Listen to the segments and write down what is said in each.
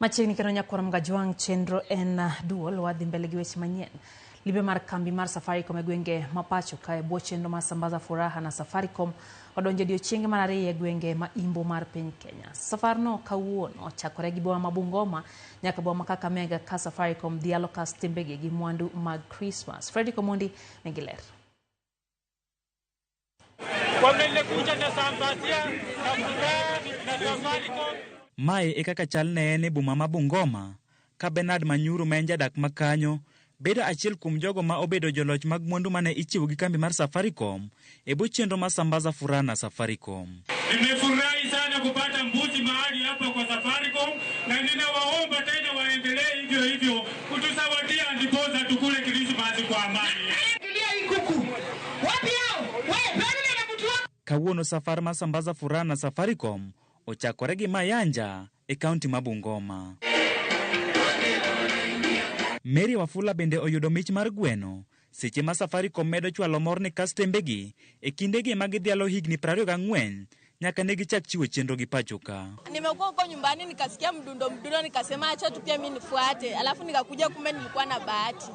Machiegni kendo nyakwar Mgajwang' chenro en duol wadhi mbele gi weche manyien. Limbe mar kambi mar Safaricom e gwenge ma pacho ka e bwo chenro mar Sambaza Furaha na Safaricom odonjo e odiechienge mar ariyo e gwenge ma imbo mar piny Kenya. Safarno kawuono ochakore gi boma ma Bungoma nyaka boma ma Kakamega ka Safaricom dhialo kastembegi gi mwandu mag Christmas. Fredrick Omondi nigi ler. Wamekuja na Sambasia na furaha na Safaricom. Mae e kaka chal ne en e boma ma Bungoma ka Bernard Manyuru ma en jadak ma kanyo bedo achiel kuom jogo ma obedo joloch mag mwandu mane ichiwo gi kambi mar Safaricom e bwo chenro mar Sambaza Furaha na Safaricom. Nimefurahi sana kupata mbuzi mahali hapa kwa Safaricom, na ninawaomba tena waendelee hivyo hivyo kutuzawadia ndiposa tukule Krismasi kwa amani. Kawuono safar mar Sambaza Furaha na Safaricom ochakore gi Mayanja e kaunti ma Bungoma. Mary Wafula bende oyudo mich mar gweno seche ma Safaricom medo chwalo mor ne kastembegi e kindegi ma gidhialo higni 24 nyaka ne gichak chiwo chenro gi pacho ka. Nimekuwa huko nyumbani nikasikia mdundo mdundo, nikasema acha tu pia mimi nifuate, alafu nikakuja, kumbe nilikuwa na bahati.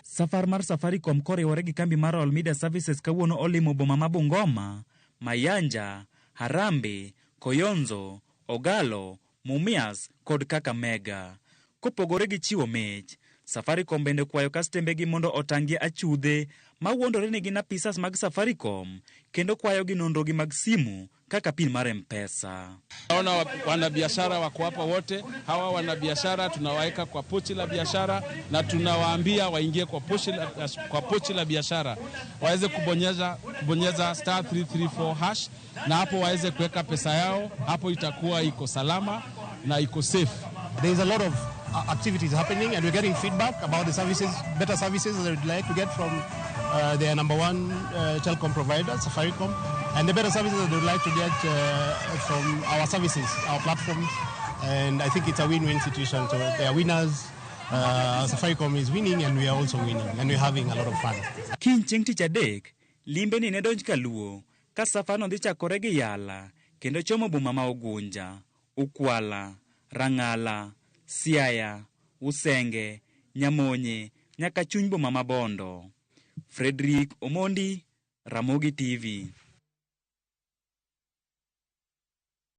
Safar mar Safaricom koriwore gi kambi mar All Media Services kawuono olimo boma ma Bungoma, Mayanja, Harambee, Koyonzo, Ogalo, Mumias kod Kakamega. Kopogore gi chiwo mich, Safaricom bende kwayo kastembegi mondo otang' gi achudhe mawuondore ni gin apisas mag Safaricom kendo kwayogi nonrogi mag simu kaka pin mar M-Pesa. Naona wanabiashara wako hapa wote. Hawa wanabiashara tunawaweka kwa pochi la biashara na tunawaambia waingie kwa pochi la biashara waweze kubonyeza *334# na hapo waweze kuweka pesa yao. Hapo itakuwa iko salama na iko safe. There is a lot of activities happening and we're getting feedback about the services, better services that we'd like to get from their number one telecom provider, Safaricom, and the better services that we'd like to get from our services, our platforms. And I think it's a win-win situation. So they are winners, Safaricom is winning and we are also winning, and we're having a lot of fun. Kiny chieng' tich adek, limbe ni ne donj kaluo ka safarno dhi chakore gi Yala kendo chomo boma ma Ugunja, Ukwala, Rang'ala, Siaya, Usenge, Nyamonye nyaka chuny boma ma Bondo. Frederick Omondi, Ramogi TV.